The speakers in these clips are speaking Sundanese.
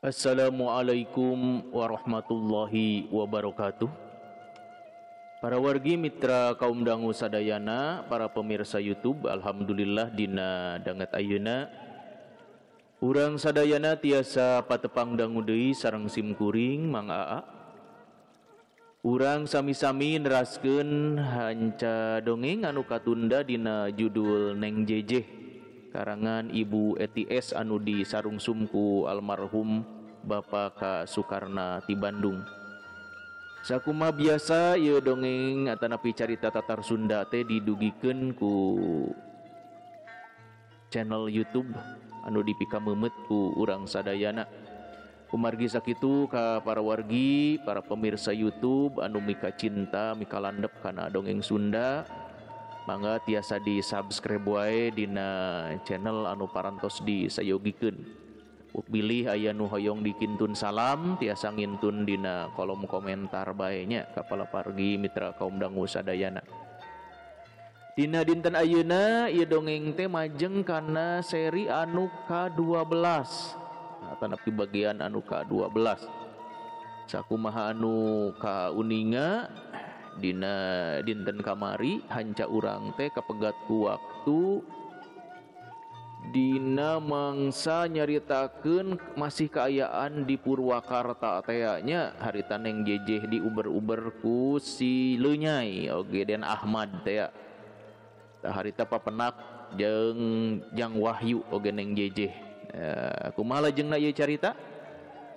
Assalamualaikum warahmatullahi wabarakatuh. Para wargi mitra kaum dangu sadayana, para pemirsa YouTube, alhamdulillah dina danget ayeuna urang sadayana tiasa patepang dangu deui sareng sim kuring Mang Aa. Urang sami-sami neraskeun hanca dongeng anu katunda dina judul Neng Jejeh karangan Ibu Eti S anu disarungsum ku almarhum Bapak K. Sukarna ti Bandung. Sakuma biasa ieu dongeng atanapi carita tatar Sunda teh didugikeun ku channel YouTube anu dipikameumeut ku urang sadayana. Kumargi sakitu ka para wargi, para pemirsa YouTube anu mika cinta, mika landep kana dongeng Sunda, mangga tiasa di subscribe wae dina channel anu parantos disayogikeun. Bilih aya nu hoyong dikintun salam tiasa ngintun dina kolom komentar bae nya ka para pargi mitra kaum dangu sadayana. Dina dinten ayeuna ieu dongeng teh majeng kana seri anu ka-12. Nah, tanapi bagian anu ka-12. Sakumaha anu kauninga dina dinten kamari hanca urang teh kapegat ku waktu dina mangsa nyaritakeun masih kaayaan di Purwakarta teh nya harita Neng Jejeh diuber-uber ku si Leunyai oge Den Ahmad teh. Tah harita papenak jeung Jang Wahyu oge Neng Jejeh. Kumaha lajengna ieu carita?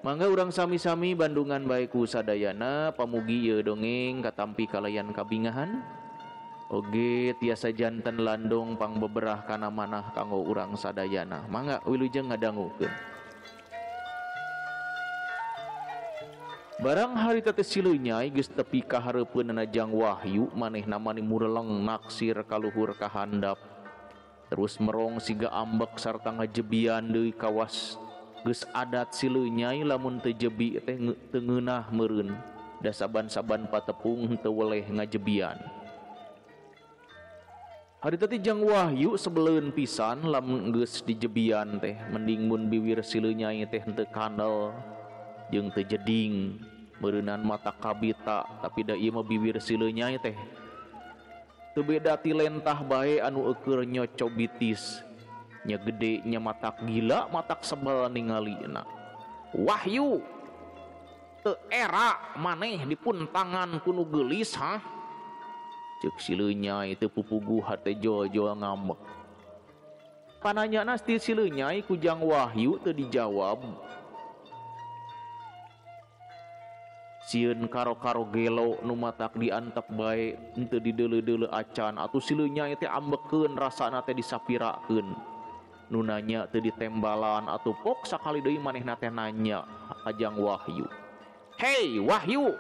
Mangga urang sami-sami bandungan bae ku sadayana, pamugi ieu dongeng katampi kalayan kabingahan. Oge tiasa janten landong pangbeberah kana manah kanggo urang sadayana. Mangga wilujeng ngadangukeun. Barang harita teh si Leunyai geus tepi ka hareupeunana Jang Wahyu, manehna mani mureleng naksir kaluhur ka handap. Terus merong siga ambek sarta ngajebian deui kawas. Geus adat si Leunyai lamun teu jebi teh teu ngeunah meureun. Da saban-saban patepung teu weleh ngajebian. Harita teh Jang Wahyu sebeleun pisan lamun geus dijebian teh mending mun biwir si Leunyai teh henteu kandel jeung teu jeding meureunan mata kabita, tapi da ieu mah biwir si Leunyai teh teu beda ti lentah bae anu eueur nyocobitis nya gede nya matak gila matak sebel ningalina. Wahyu teu era maneh dipuntangan ku nu geulis hah? Ceuk si Leunyai teu pupuguh hate jol-jol ngambek. Pananyana ti si Leunyai ku Jang Wahyu teu dijawab. Sieun karo-karo gelo nu matak diantep bae henteu dideuleu-deuleu acan atuh si Leunyai teh ambekeun rasana teh disapirakeun. Nu nanya teu ditembalan atuh pok sakali deui manehna teh nanya ka Jang Wahyu. "Hei Wahyu,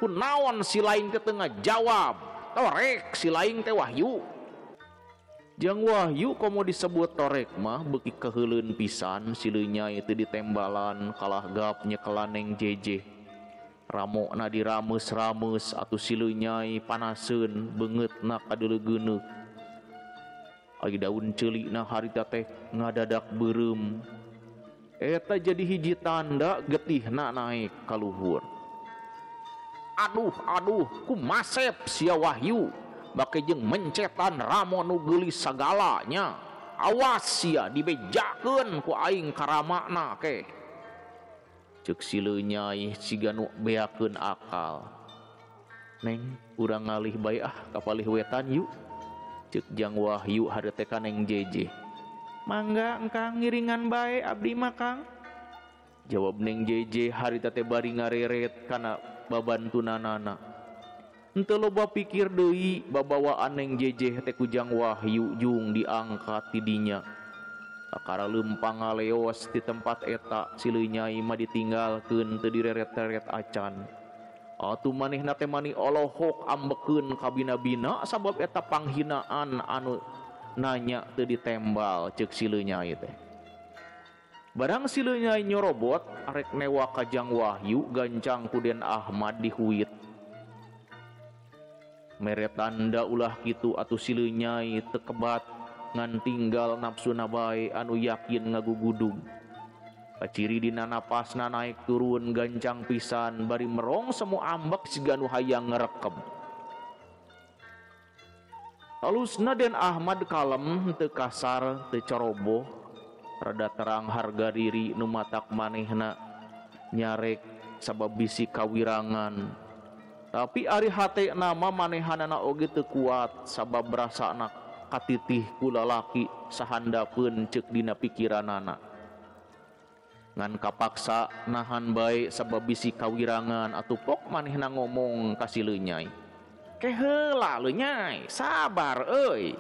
kunaon si lain teh teu ngajawab? Torek si lain teh Wahyu." Jang Wahyu komo disebut torek mah beuki keheuleun pisan si Leunyai teu ditembalan kalah gap nyekelan Neng Jejeh. Ramokna dirameus-rameus atuh si Leunyai panaseun beungeutna kadeuleugeuneuh. Ari daun ceulikna harita teh ngadadak beureum. Eta jadi hiji tanda getihna naek ka luhur. "Aduh aduh kumasep sia Wahyu, bake jeung mencetan ramo nu geulis sagalanya. Awas sia dibejakeun ku aing karamakna ke." Ceuk si Leunyai siga nu beakeun akal. "Neng, urang ngalih bae ah ka palih wetan yuk." Ceuk Jang Wahyu harete ka Neng Jejeh. "Mangga engkang ngiringan bae abdi mah Kang." Jawab Neng Jejeh harita teh bari ngareret kana babantunanana. Henteu loba pikir deui babawaan Neng Jejeh teh ku Jang Wahyu jung diangkat ti dinya. Kakara leumpang ngaleos di tempat eta si Leunyai mah ditinggalkeun teu direret-reret acan. Atuh manehna teh mani olohok ambekeun kabina-bina sabab eta panghinaan anu nanya teu ditembal ceuk si Leunyai teh. Barang si Leunyai nyorobot arek newa ka Jang Wahyu gancang ku Den Ahmad dihuit. Mere tanda ulah kitu atuh si Leunyai teu kebat ngan tinggal nafsuna bae anu yakin ngagugudug. Kaciri dina napasna naik turun gancang pisan bari merong semu ambek siga nu hayang ngerekem. Alusna Den Ahmad kalem teu kasar teu coroboh, rada terang harga diri nu matak manehna nyarek sabab bisi kawirangan. Tapi ari hate nama manehanana oge teu kuat sabab rasana katitih ku lalaki sahandapeun ceuk dina pikiranana. Ngan kapaksa nahan bae sabab bisi kawirangan atuh pok manehna ngomong ka si Leunyai. Keheula Leunyai, sabar euy.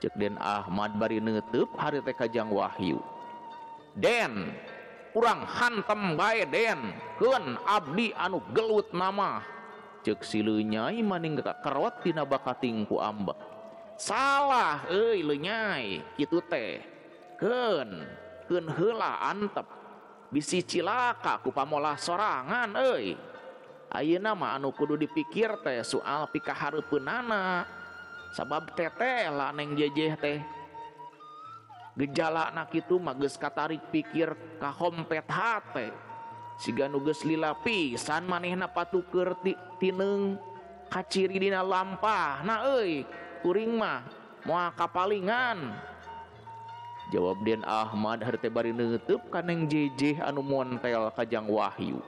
Ceuk Den Ahmad bari neuteub hari teh ka Jang Wahyu. Den, urang hantem bae Den, keun abdi anu gelut nama. Ceuk si Leunyai maning kakerot tina bakating ku ambek. Salah euy Leunyai, kitu teh. Keun, keun heula antep. Bisi cilaka ku pamolah sorangan euy. Ayeuna mah anu kudu dipikir teh soal pikahareupeunana. Sabab teteh lah Neng Jejeh teh. Gejalana kitu mah geus katarik pikir ka hompet hate. Siga nu geus lila pisan manehna patuker tineung kaciri dina lampahna euy. Kuring mah moal kapalingan. Jawab Den Ahmad harteh bari neuteub ka Neng Jejeh anu montel ka Jang Wahyu.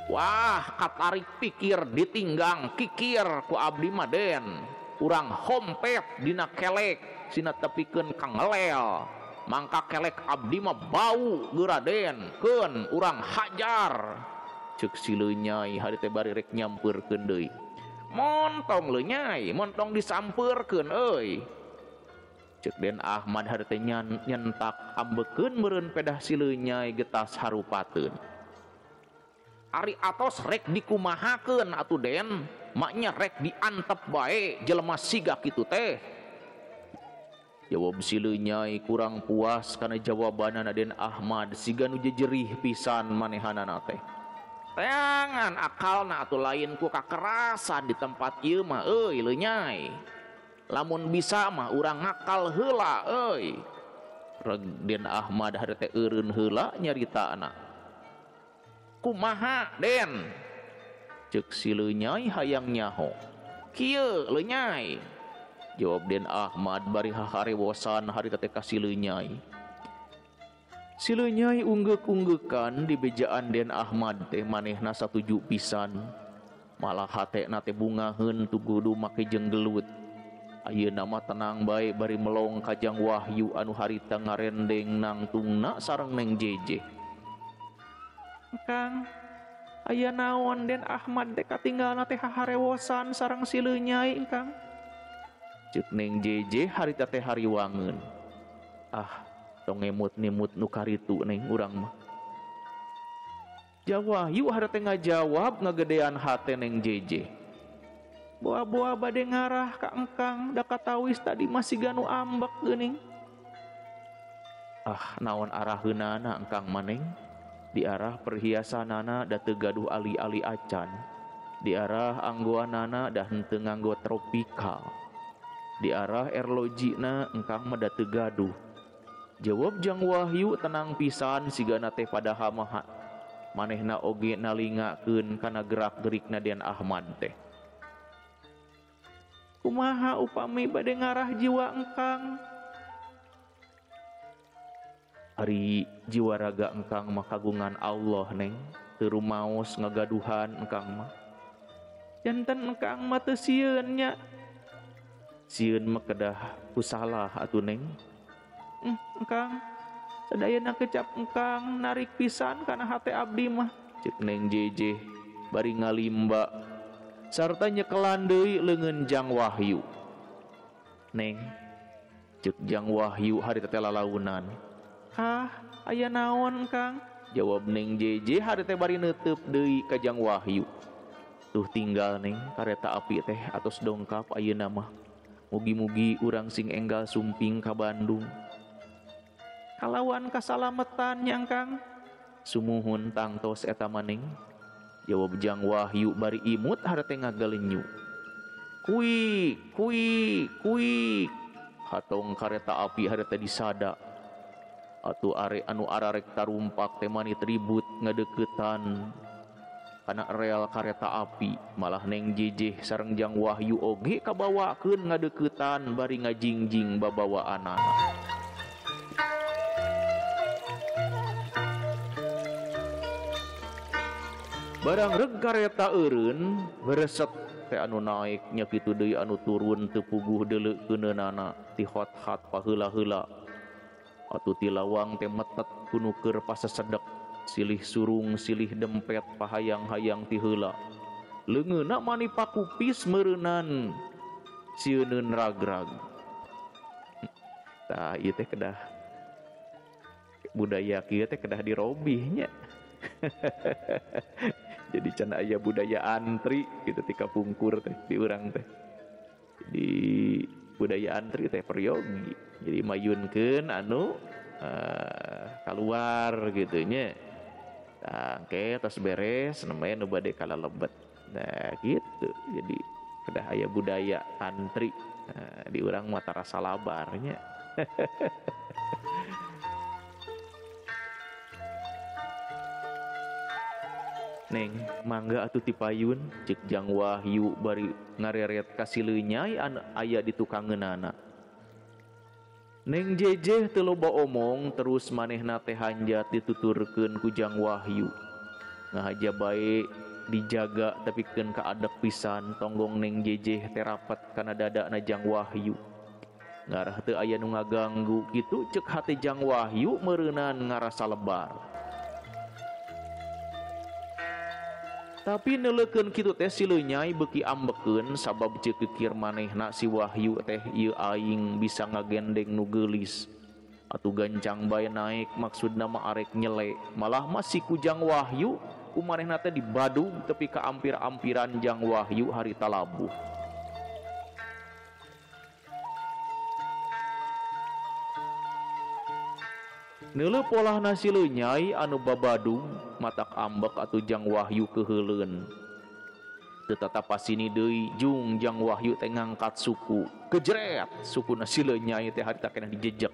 Wah, katarik pikir ditinggang kikir ku abdi mah Den. Urang hompet dina kelek sina tepikeun ka ngelel. Mangka kelek abdi mah bau geura Den. Keun urang hajar. Ceuk si Leunyai hari teh bari rek nyampeurkeun deui. Montong Leunyai, montong disampeurkeun euy. Ceuk Den Ahmad hari teh nyentak ambekeun meureun pedah si Leunyai getas harupateun. Ari atos rek dikumahakeun atuh Den, maknya rek diantep bae jelema siga kitu teh. Jawab si Leunyai kurang puas kana jawabanana Den Ahmad siga nu jejerih pisan manehanana teh. Teangan akalna atuh lain ku kakerasan di tempat ieu mah euy Leunyai. Lamun bisa mah urang ngakal heula euy. Reg Den Ahmad hari teh eureun heula nyaritana. Kumaha Den? Ceuk si Leunyai hayang nyaho. Kieu Leunyai. Jawab Den Ahmad bari haharewosan hari teh ka si Leunyai. Si Leunyai unggeuk-unggeukan di bejaan Den Ahmad teh manehna satuju pisan. Malah hatena teh bungaheun tu kudu make jeung gelut. Ayeuna mah tenang bae bari melong ka Jang Wahyu anu harita ngarendeng nangtungna sareng Neng Jejeh. Kang, aya naon Den Ahmad teh katinggalna teh haharewosan sareng si Leunyai Kang? Ceuk Neng Jejeh harita teh hariwangeun. Ah, tong ngemut-nemut nu karitu Neng urang mah. Jang Wahyu harita teh ngajawab ngagedean hate Neng Jejeh. Boa-boa bade ngarah ka engkang da katawis tadi masih ganu ambek geuning. Ah, naon araheunana engkang maneng? Di arah perhiasanana da teu gaduh ali-ali acan. Di arah anggoanana da henteu nganggo tropikal. Di arah erlojina engkang mah da teu gaduh. Jawab Jang Wahyu tenang pisan sigana teh padahal mah manehna oge nalingakeun kana gerak-gerikna Den Ahmad teh. Kumaha upami bade ngarah jiwa engkang? Ari jiwa raga engkang mah kagungan Allah Neng, teu rumaos ngagaduhan engkang mah. Janten engkang mah teu sieun nya. Sieun mah kedah ku salah atuh Neng. Engkang, sadayana kecap engkang narik pisan kana hate abdi mah. Ceuk Neng Jejeh bari ngalimba sarta nyekelan deui leungeun Jang Wahyu. Neng, ceuk Jang Wahyu harita teh lalaunan. Hah, aya naon Kang? Jawab Neng Jejeh hari teh bari neuteub deui ka Jang Wahyu. Tuh tinggal Neng kareta api teh atos dongkap ayeuna mah. Mugi-mugi urang sing enggal sumping ka Bandung. Kalawan kasalametan nya Kang. Sumuhun tangtos eta mah Neng. Jawab Jang Wahyu bari imut harete ngagalenyu. Kuik kuik kuik hatong kareta api harita disada. Atuh are anu ararek tarumpak teh manit ribut ngadeukeutan kana rel kareta api, malah Neng Jejeh sareng Jang Wahyu oge kabawakeun ngadeukeutan bari ngajingjing babawaanana. Barang reg kareta eureun bereset teh anu naek nya kitu deui anu turun teu puguh deuleukeunana ti hot-hat paheula-heula. Atuh ti lawang teh metet ku nu keur pasesedek, silih surung silih dempet pahayang-hayang ti heula. Leungeunna mani pakupis meureunan sieuneun ragrag. Tah ieu teh kedah budaya kieu teh kedah dirobih nya. Jadi can aya budaya antri gitu ti kapungkur teh di urang teh. Jadi budaya antri teh peryogi. Jadi mayunkeun anu kaluar gitu nya. Tah engke tos beres namanya nu bade kalalebet. Nah gitu. Jadi kedah aya budaya antri. Nah, di urang mah tarasa labar nya. Neng, mangga atuh tipayun, cek Jang Wahyu bari ngareret ka si Leunyai anu aya di tukangeunana. Neng Jejeh teu loba omong terus manehna teh hanjat dituturkeun ku Jang Wahyu. Ngahaja bae dijaga tapi keun kaadek pisan tonggong Neng Jejeh teh rapat kana dadana Jang Wahyu. Ngarah teu aya nu ngaganggu kitu cek hate Jang Wahyu meureunan ngarasa lebar. Tapi neuleukeun kitu teh si Leunyai beuki ambekeun sabab ceuk kikir manehna si Wahyu teh ieu aing bisa ngagendeng nu geulis. Atuh gancang bae naek maksudna mah arek nyele, malah mah si ku Jang Wahyu ku manehna teh dibadug tepi ka ampir-ampiran Jang Wahyu harita labuh. Neuleuh polahna si Leunyai anu babadug matak ambek atuh Jang Wahyu keheuleun. Teu tatapasini deui jung Jang Wahyu teh ngangkat suku. Kejret sukuna si Leunyai teh harita keneh dijejek.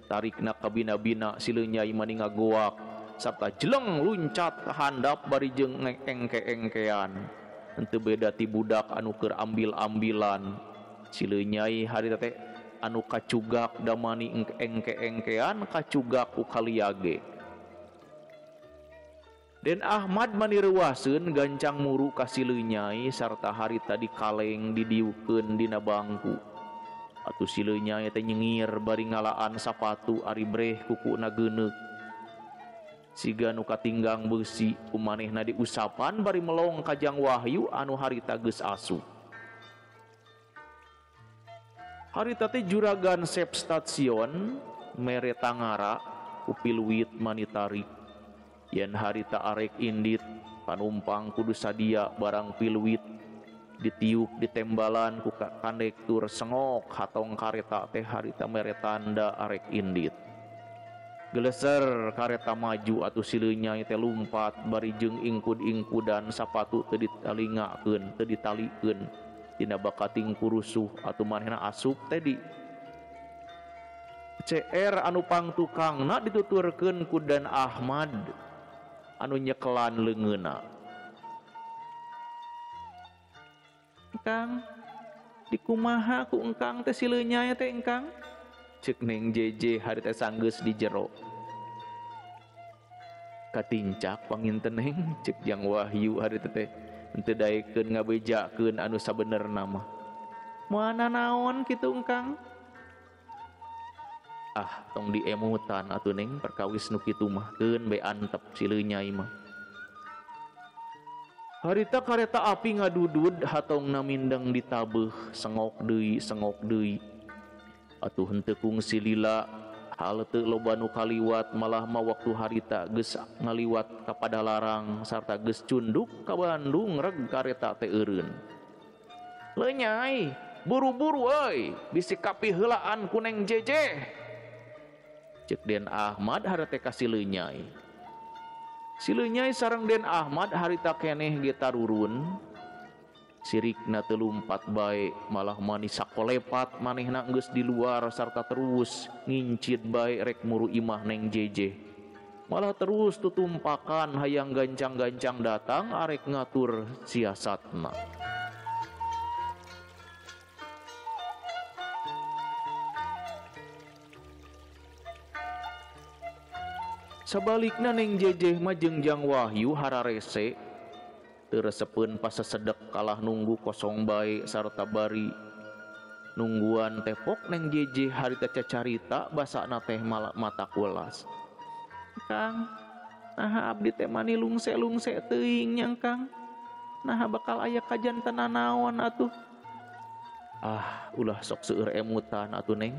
Tarikna ka bina-bina si Leunyai mani ngagoak sarta jeleng luncat ka handap bari jeung engke-engkean. Henteu beda ti budak anu keur ambil-ambilan. Si Leunyai harita teh anu kacugak damani engke-engkean kacugak ku kaliage. Den Ahmad mani reuaseun gancang muru ka si Leunyai sarta harita dikaleng didiukeun dina bangku. Atuh si Leunyai teh nyengir bari ngalaan sapatu ari breh kukuna geuneuk. Siga nu katinggang beusi ku manehna diusapan bari melong ka Jang Wahyu anu harita geus asup. Harita teh juragan sep stasiun mere tangara ku piluit mani tarik. Yen harita arek indit panumpang kudu sadia barang piluit ditiup ditembalan ku kondektur sengok hatong kareta teh harita mere tanda arek indit. Geleser kareta maju atuh si Leunyai teh lumpat bari jeung ingkud-ingkudan sapatu teu ditalingakeun teu ditalikeun dina bakating kurusuh atuh manehna asup teh di CR anu pangtukangna dituturkeun ku Dan Ahmad anu nyekelan leungeunna. Engkang dikumaha ku engkang teh si Leunyai teh engkang? Ceuk Neng Jeje hari teh sanggeus di jero. Katincak panginten Neng, ceuk Jang Wahyu hari teh henteu daekeun ngabejakeun anu sabenerna mah. Moal naon kitu engkang? Ah, tong diemutan atuh Neng perkawis nu kitu mah keun bae antep si Leunyai mah. Harita kareta api ngadudud hatongna mindeng ditabeuh sengok deui sengok deui. Atuh henteu kungsi lila hal teu loba nu kaliwat malah mah waktu harita geus ngaliwat ka Padalarang sarta geus cunduk ka Bandung reg kareta teh eureun. Leunyai, buru-buru euy, bisi kapiheulaan ku Neng Jejeh. Ceuk Den Ahmad harete ka si Leunyai. Si Leunyai sareng Den Ahmad harita keneh ge tarurun. Sirikna teu lumpat bae malah manis sakolepat manehna geus di luar sarta terus ngincit bae rek muru imah Neng Jejeh. Malah terus tutumpakan hayang gancang-gancang datang arek ngatur siasatna. Sabalikna Neng Jejeh mah jeung Jang Wahyu hararese teu resepeun pasesedek kalah nunggu kosong bae sarta bari nungguan tepok Neng Jejeh harita cacarita basana teh mata kulas. Kang, naha abdi teh mani lungse-lungse teuing nya Kang. Naha bakal aya kajantenan naon atuh. Ah, ulah sok seueur emutan atuh Neng.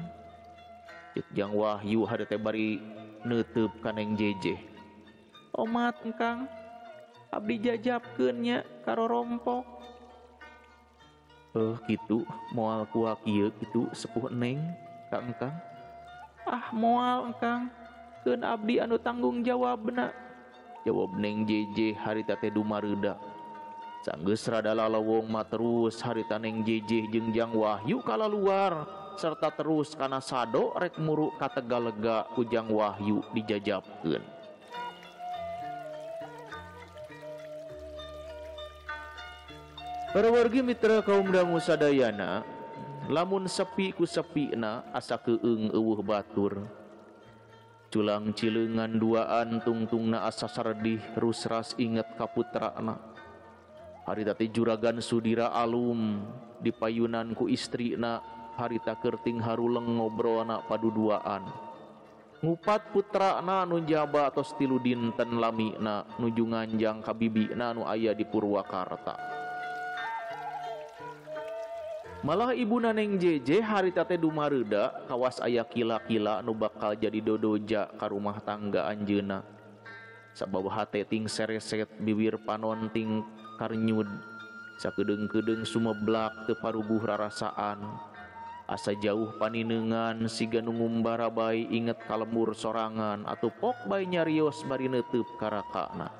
Cek Jang Wahyu harita teh bari neuteub ka Neng Jejeh. Omat Kang, abdi jajabkeun nya karorompok. Kitu moal kuak ieu kitu sepuh Neng ka Engkang. Ah moal Engkang, keun abdi anu tanggung jawabna. Jawab Neng Jejeh harita teh dumareuda. Sanggeus rada lalawong mah terus harita Neng Jejeh jeung Jang Wahyu kalaluar serta terus kana sado rek muru ka Tegalega ku Jang Wahyu dijajabkeun. Para wargi mitra kaum dangu sadayana, lamun sepi ku sepina asa keung eueuh batur. Culang cileungan duaan tungtungna asa saredih rusras inget ka putrana. Harita teh Juragan Sudira alum dipayunan ku istrina harita kerting haruleng ngobrolna paduduaan. Ngupat putrana nu jaba tos 3 dinten lamina nuju nganjang ka bibina nu aya di Purwakarta. Malah ibuna Neng Jejeh harita teh dumareuda kawas aya kila-kila nu bakal jadi dodoja ka rumah tangga anjeunna. Sabab hate ting sereset bibir panon ting karnyud sakedeung-kedeung sumeblak teu paruguh rarasaan. Asa jauh panineungan siga nu ngumbara bae inget ka lembur sorangan atuh pok bae nyarios bari neuteub ka rakana.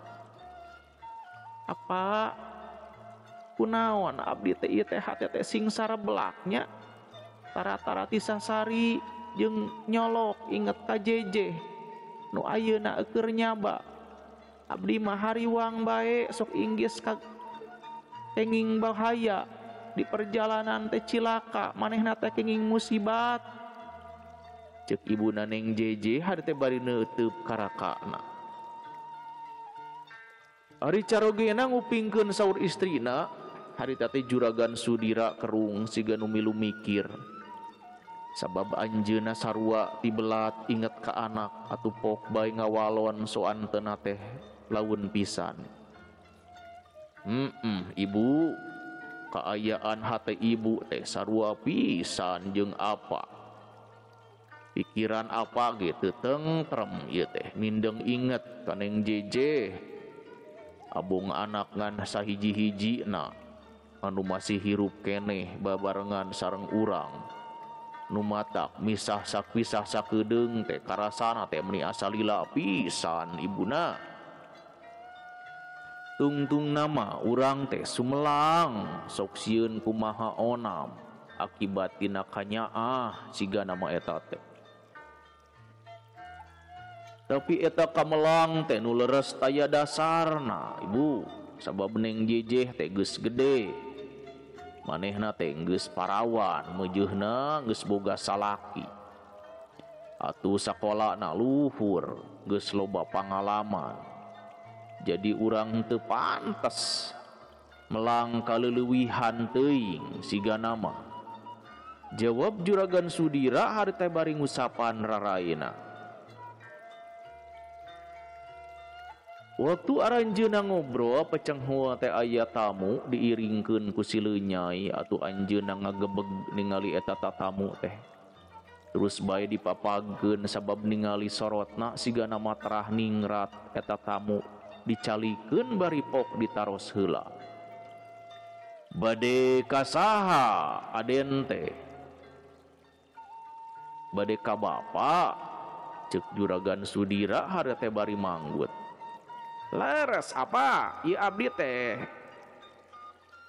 Apa kunaon abdi teh ieu teh hate teh sing sareblaknya tara-tara tisasari jeung nyolok inget ka Jejeh nu ayeuna eueur nyaba. Abdi mah hariwang bae sok inggis ka kenging bahaya di perjalanan teh cilaka manehna teh kenging musibat. Ceuk ibuna Neng Jejeh hari teh bari neuteub ka rakana. Ari carogena ngupingkeun saur istrina harita teh Juragan Sudira kerung siga nu milu mikir. Sabab anjeunna sarua tibelat inget ka anak atuh pok bae ngawalon soanteuna teh laun pisan. Ibu, kaayaan hate ibu teh sarua pisan jeung apa. Pikiran apa ge teu tentrem ieu teh mindeng inget ka Neng Jejeh. Abong anak ngan sahiji-hijina anu masih hirup keneh babarengan sareng urang. Nu matak misah sapisah sakedeung teh karasana teh meuni asa lila pisan ibuna. Tungtung nama urang teh sumelang sok sieun kumaha onam akibat tina kanyaah siga nama eta teh. Tapi eta kamelang teh nu leres taya dasarna ibu, sabab Neng Jejeh teh geus gede. Manehna teh geus parawan, meujeuhna geus boga salaki. Atuh sakolana luhur, geus loba pangalaman. Jadi urang teu pantes melang kaleulewihan teuing siga nama. Jawab Juragan Sudira hari teh bari ngusapan raraina. Waktu aranjeunna ngobrol pecenghul teh aya tamu diiringkeun ku si Leunyai atuh anjeunna ngagebeg ningali eta tatamu teh. Terus bae dipapagkeun sabab ningali sorotna siga matrah ningrat eta tamu dicalikeun bari pok ditaros heula. Bade ka saha aden teh? Bade ka bapa? Ceuk Juragan Sudira hari teh bari manggut. Leres apa ieu abdi teh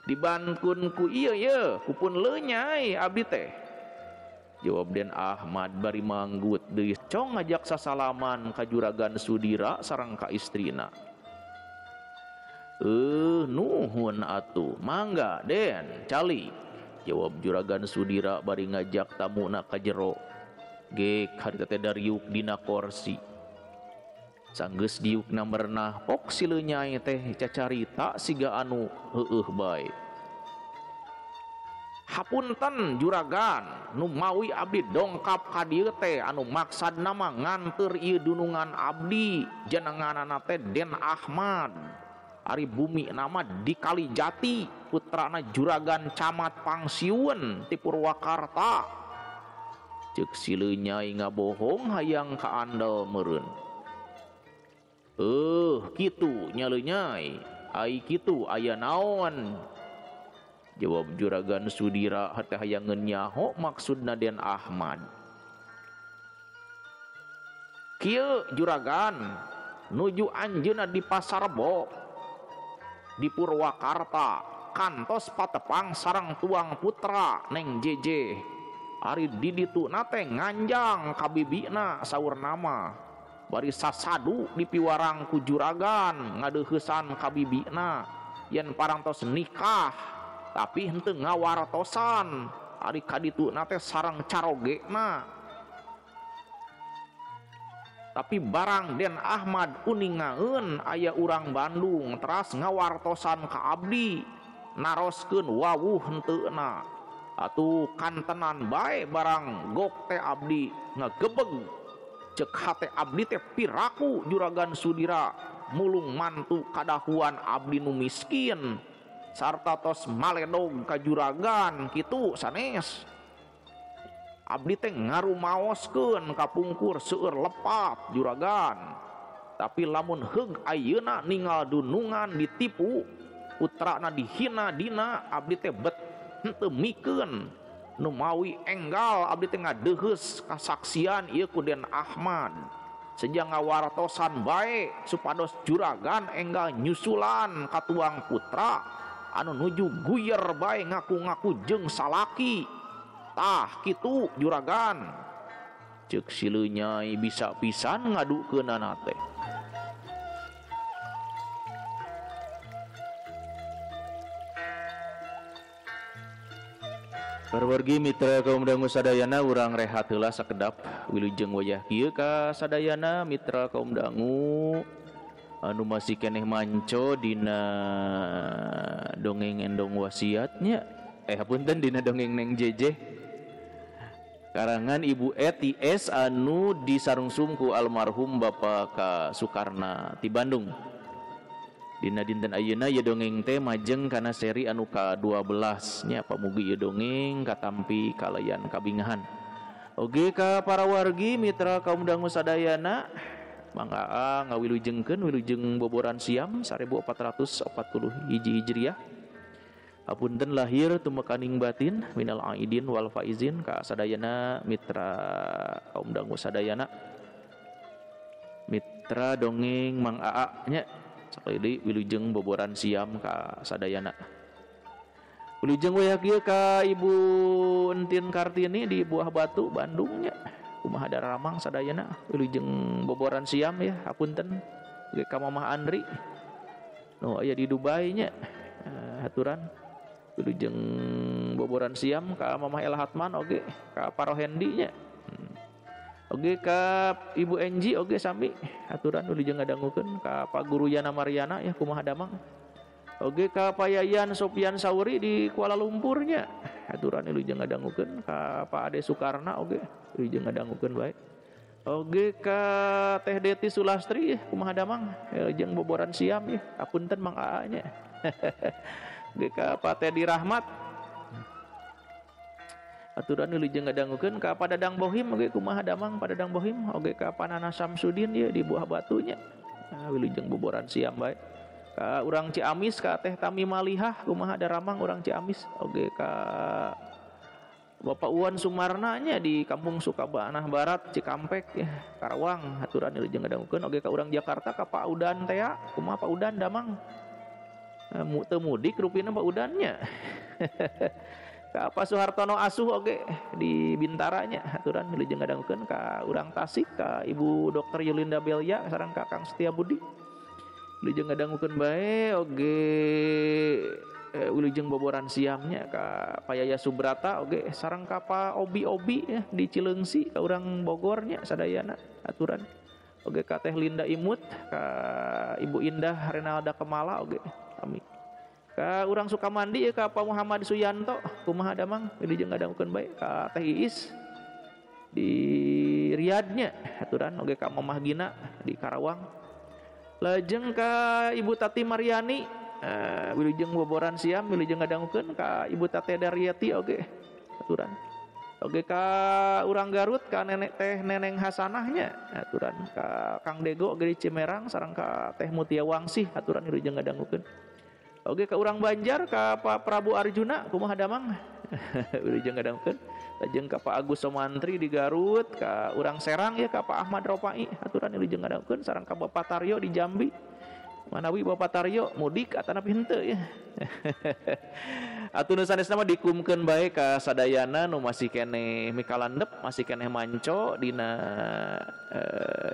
dibantukeun ku ieu ye kupun leunyai abdi teh. Jawab Den Ahmad bari manggut deui cong ngajak sasalaman ka Juragan Sudira sareng ka istrina. Nuhun atuh mangga Den cali, jawab Juragan Sudira bari ngajak tamuna ka jero. Gek harita teh dariuk dina korsi. Sanggeus diukna merenah pok si leunyai teh cacarita siga anu heueuh bae. Hapunten juragan, nu mawi abdi dongkap ka dieu teh anu maksadna mah nganteur ieu dunungan abdi jenenganana teh Den Ahmad. Ari bumi nama di Kalijati, putrana Juragan Camat Pangsiun ti Purwakarta. Ceuk si leunyai ngabohong hayang kaandel meureun. Kitu nya leunyai, ai kitu aya naon? Jawab Juragan Sudira hate hayangeun nyaho maksudna Den Ahmad. Kieu juragan nuju anjeunna di Pasar Rebo di Purwakarta kantos patepang sareng tuang putra Neng JJ. Ari di dituna teh nganjang ka bibina saur nama. Bari sasadu dipiwarang ku juragan ngadeuheusan ka bibina yen parantos nikah tapi henteu ngawartosan ari ka dituna teh sareng carogena. Tapi barang Den Ahmad uningaeun aya urang Bandung teras ngawartosan ka abdi naroskeun wawuh henteuna. Atuh kantenan bae barang gok teh abdi ngagebeg. Ceuk hate abdi teh piraku Juragan Sudira mulung mantu kadahuan abdi nu miskin sarta tos maledog ka juragan kitu sanes. Abdi teh ngarumaoskeun kapungkur seueur lepat juragan. Tapi lamun heug ayeuna ningal dunungan ditipu, putrana dihina dina, abdi teh bet henteu mikeun. Nu mawi enggal abdi teh ngadeuheus kasaksian ieu ku Den Ahmad. Seja ngawartosan bae supados juragan enggal nyusulan ka tuang putra anu nuju guyer bae ngaku-ngaku jeung salaki. Tah kitu juragan. Ceuk si leunyai bisa pisan ngadukeunana teh. Parwargi mitra kaum dangu sadayana urang rehat heula sakedap wilujeng wayah kieu ka sadayana mitra kaum dangu anu masih keneh manco dina dongeng endong wasiatnya hapunten dina dongeng Neng JJ karangan Ibu Eti S anu disarungsum ku almarhum Bapak K Soekarna ti Bandung. Dina dinten ayeuna ieu dongeng teh majeng kana seri anu ka-12 nya pamugi ieu dongeng katampi kalayan kabingahan. Oge ka para wargi mitra kaum dangu sadayana mangga ngawilujengkeun wilujeng boboran siam 1440 hiji Hijriah. Apunten lahir tumekaning batin minal aidin wal faizin ka sadayana mitra kaum dangu sadayana. Mitra dongeng Mang Aa nya sakali deui wilujeng boboran siam ka sadayana. Wilujeng wayah kieu ka Ibu Entin Kartini di Buah Batu Bandung nya. Kumaha daramang sadayana wilujeng boboran siam ya hapunten ka Mamah Andri. Nu aya di Dubai nya. Aturan wilujeng boboran siam ka Mamah El Hatman oge ka Parohendi nya. Oge ka Ibu Enji oge sami aturan wilujeng ngadangukeun ka Pak Guru Yana Mariana ya kumaha damang. Oge ka Pak Yayan Sopian Sauri di Kuala Lumpur nya aturan wilujeng ngadangukeun ka Pak Ade Soekarna oge wilujeng ngadangukeun bae. Oge ka Teh Deti Sulastri ya kumaha damang jeung boboran siam ya apunten Mang Aa nya. Oge ka Pak Teddy Rahmat aturan wilujeng ngadangukeun ka Pak Dadang Bohim oge kumaha damang Pak Dadang Bohim oge ka Panana Samsudin ya di Buah Batunya wilujeng boboran siam bae. Ka urang Ciamis ka Teh Tami Malihah kumaha daramang urang Ciamis oge ka Bapak Uwan Sumarna nya di Kampung Sukabanah Barat Cikampek ya Karawang aturan wilujeng ngadangukeun oge ka urang Jakarta ka Pak Udan teh ya kumaha Pak Udan damang teu mudik rupina Pak Udannya ka Pak Suhartono Asuh oge di Bintaranya aturan wilujeng ngadangukeun ka urang Tasik ka Ibu Dr. Yulinda Belia sareng ka Kang Setia Budi wilujeng ngadangukeun bae oge wilujeng boboran siangnya ka Pak Yaya Subrata oge sareng ka Pak Obi-Obi ya di Cileungsi ka urang Bogornya sadayana aturan oge ka Teh Linda Imut ka Ibu Indah Renalda Kemala oge kami ka urang Sukamandi ya ka Pak Muhammad Suyanto kumaha damang wilujeng ngadangukeun bae ka Teh Iis di Riyadnya aturan oge ka Mamah Gina di Karawang lajeng ka Ibu Tati Mariani wilujeng boboran siam wilujeng ngadangukeun ka Ibu Tati Daryati oge aturan oge ka urang Garut ka nenek Teh Neneng Hasanahnya aturan ka Kang Dego oge di Cimerang sareng ka Teh Mutia Wangsih aturan wilujeng ngadangukeun oge ka urang Banjar ka Pak Prabu Arjuna kumaha damang wilujeng ngadangukeun lajeng ka Pak Agus Somantri di Garut ka urang Serang ya ka Pak Ahmad Ropai aturan wilujeng ngadangukeun sareng ka Bapak Taryo di Jambi manawi Bapak Taryo mudik atanapi henteu ya atuh nu sanesna mah dikumkeun bae ka sadayana nu masih keneh mikalandep masih keneh manco dina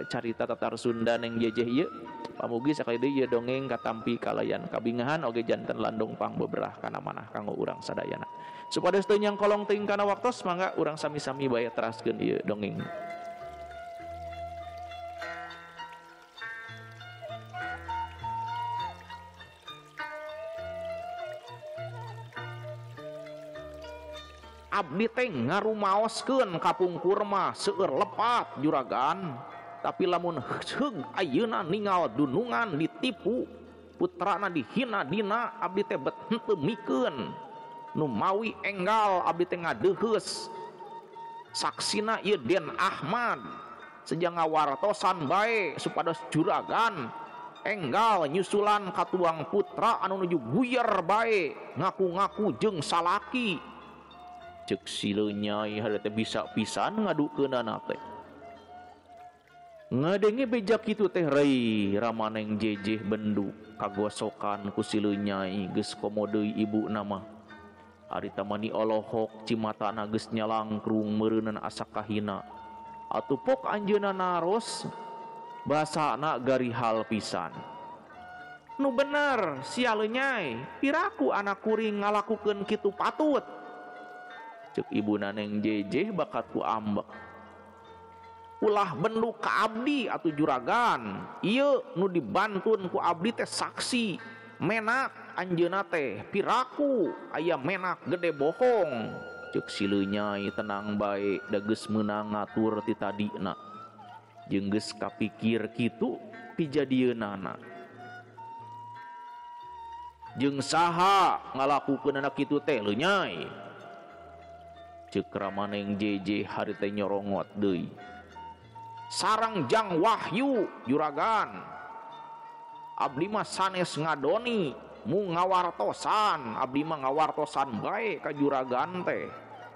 carita Tatar Sunda Neng Jejeh ieu pamugi sakali deui ieu dongeng katampi kalayan kabingahan oge janten landung pangbeberah kana manah kanggo urang sadayana supados teu nyangkolong teuing kana waktos mangga urang sami-sami bae teraskeun ieu dongeng. Abdi teh ngarumaoskeun kapungkur mah seueur lepat juragan tapi lamun heug ayeuna ningal dunungan ditipu putrana dihina dina abdi teh bet henteu mikeun nu mawi enggal abdi teh ngadeuheus saksina ieu Den Ahmad sejang ngawartosan bae supados juragan enggal nyusulan katuang putra anu nuju guyer bae ngaku-ngaku jeung salaki cek silenyai hade teh bisa pisan ngadukeunana teh ngadenge beja kitu teh rei Ramaneng Jejeh bendu kagosokan ku silenyai geus komo deui ibuna mah ari tamani olohok cimatana geus nyalangkrung meureunana asa kahina atuh pok anjeunna naros basana garihal pisan nu bener sia lenyai piraku anak kuring ngalakukeun kitu patut cek ibuna Neng Jejeh bakat ku ambek ulah bendu ka abdi atuh juragan ieu nu dibantun ku abdi teh saksi menak anjeunna teh piraku aya menak gede bohong cek silenyai tenang bae da geus meunang ngatur ti tadina jeung geus kapikir kitu pijadieunana jeung saha ngalakukeunana kitu teh leunyai cek Ramaneng Jejeh hari teh nyorongot deui sareng Jang Wahyu juragan abdi mah sanes ngadoni mung ngawartosan abdi mah ngawartosan bae ka juragan teh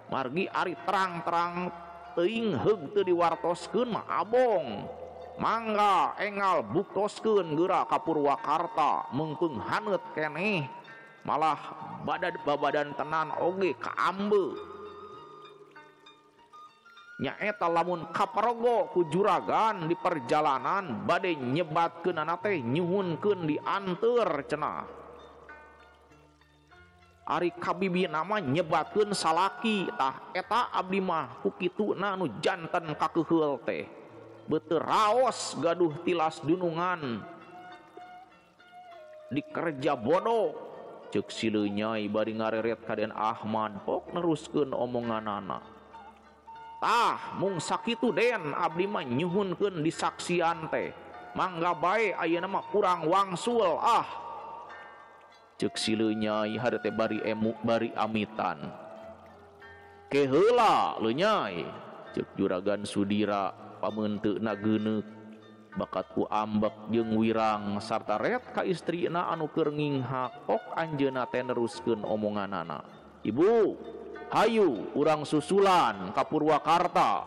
margi ari terang-terang teuing heug teu diwartoskeun mah abong mangga engal buktoskeun geura ka Purwakarta meungpeung haneut keneh malah badad babadan tenan oge kaambe nyaeta lamun kaparogo ku juragan di perjalanan bade nyebatkeunana teh nyuhunkeun dianteur cenah ari kabibi nama nyebatkeun salaki tah eta abdi mah ku kituna nu janten kakeuheul teh beuteung raos gaduh tilas dunungan dikerja bodoh cek silenyai bari ngareret ka Den Ahmad pok neruskeun omonganana tah mung sakitu Den abdi mah nyuhunkeun disaksian teh mangga bae ayeuna mah kurang wangsul ah cek silenyai hade teh bari emu bari amitan ke heula leunyai cek juragan Sudira pameunteuna geuneuk bakat ku ambek jeung wirang sarta ret ka istrina anu keur nginghak pok anjeunna teh neruskeun omonganana ibu Hayu urang susulan ka Purwakarta.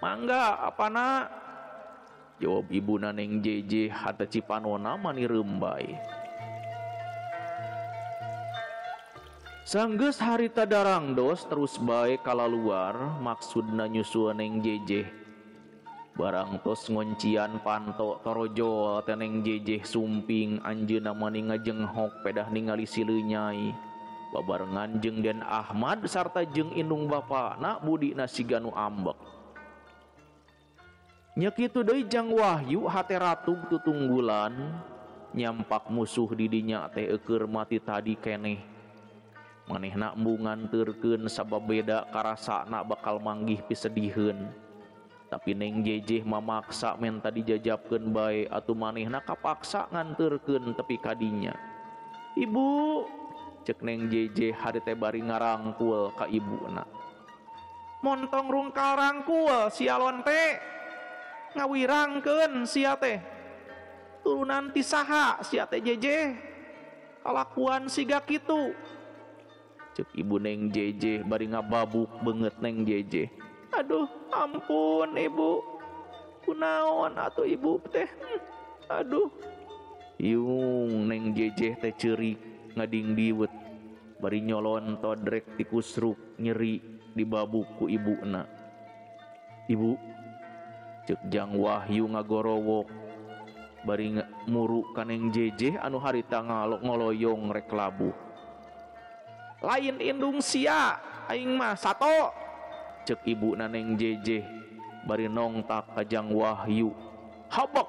Mangga apana? Jawab ibuna Neng Jeje hate cipanona mani rembay. Sanggeus harita darangdos terus bae kalaluar maksudna nyusul Neng Jeje. Barang tos ngoncian panto torojol teh Neng Jeje sumping anjeunna mani ngajenghok pedah ningali si Leunyai. Babarengan jeung Den Ahmad sarta jeung indung bapana budina siga nu ambek. Nya kitu deui Jang Wahyu hate ratug tutunggulan nyampak musuh di dinya teh eueur mati tadi keneh. Manehna embung nganteurkeun sabab beda karasana bakal manggih pisediheun. Tapi Neng Jejeh mamaksa menta dijajabkeun bae atuh manehna kapaksa nganteurkeun tepi ka dinya. Ibu, cek Neng Jejeh hari teh bari ngarangkul ka ibuna. Montong rungkal rangkul sia lonte. Ngawirangkeun sia teh. Turunan ti saha sia teh Jejeh. Kalakuan siga kitu. Cek ibu Neng Jejeh bari ngababuk beungeut Neng Jejeh. Aduh, ampun ibu. Kunaon atuh ibu teh? Aduh. Yung Neng Jejeh teh ceurik ngading diwet bari nyolonto drek tikusruk nyeri dibabuk ku ibuna. Ibu, cek Jang Wahyu ngagorowok bari muru ka Neng Jejeh anu harita ngoloyong rek labuh. Lain indung sia aing mah sato. Cek ibuna Neng Jejeh bari nongtak ka Jang Wahyu. Habek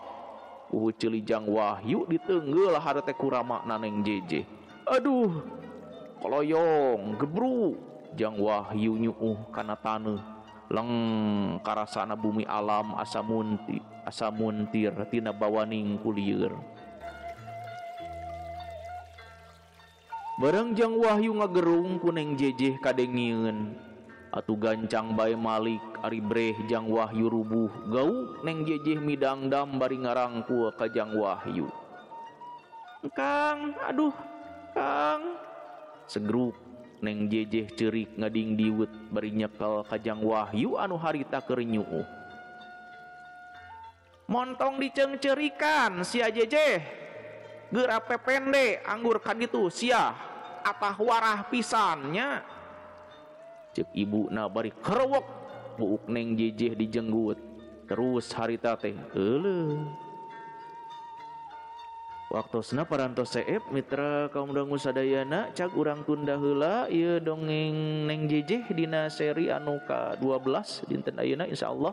uhu ceuli Jang Wahyu diteunggeul harete kuramana Neng Jejeh. Aduh, koloyong gebru Jang Wahyu nyuuh kana taneuh. Leng karasana bumi alam asa munti asa muntir tina bawaning kulieur. Bareng Jang Wahyu ngagerung ku Neng Jejeh kadengieun. Atuh gancang bae malik ari breh Jang Wahyu rubuh gauk Neng Jejeh midangdam bari ngarangkul ka Jang Wahyu. Kang, aduh, Kang. Segruk Neng Jejeh ceurik ngading diwet bari nyekel ka Jang Wahyu anu harita keur nyuuh. Montong diceungceurikan sia Jejeh. Geura pepende anggur ka ditu sia atah warah pisan nya. Cek ibuna bari kerewek buuk Neng Jejeh dijenggut. Terus harita teh euleuh. Waktosna parantos seep mitra kaum dangu sadayana cag urang tunda heula ieu dongeng Neng Jejeh dina seri anu ka-12 dinten ayeuna insyaallah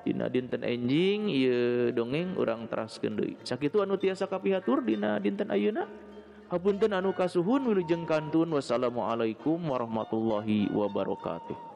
dina dinten enjing ieu dongeng urang teraskeun deui. Sakitu anu tiasa kapihatur dina dinten ayeuna. Hapunten anu kasuhun wilujeng kantun. Wassalamualaikum warahmatullahi wabarakatuh.